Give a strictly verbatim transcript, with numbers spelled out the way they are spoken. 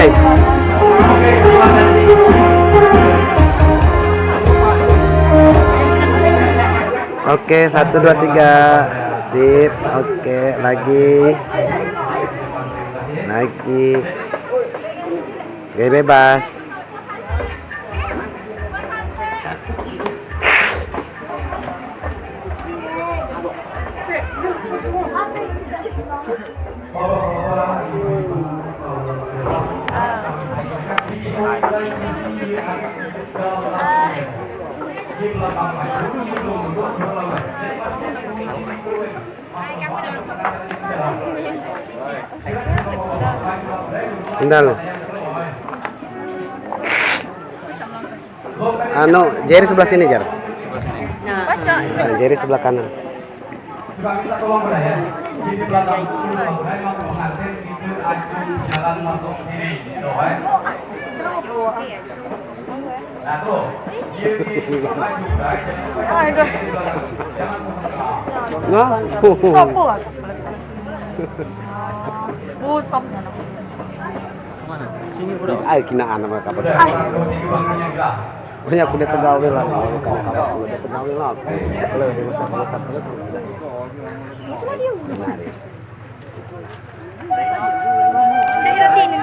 Oke, satu, dua, tiga. Sip, oke, lagi. Lagi. Gaya bebas. Sendal. Anu, Jerry sebelah sini, Jer. Nah. Ah, Jerry sebelah kanan. Nah, busok. Ai, kina anak mereka berdua. Ai. Banyak kuda tegal lah, kawan-kawan kuda tegal lah. Kalau di masa-masa itu. Itu lah dia. Cari lagi ni.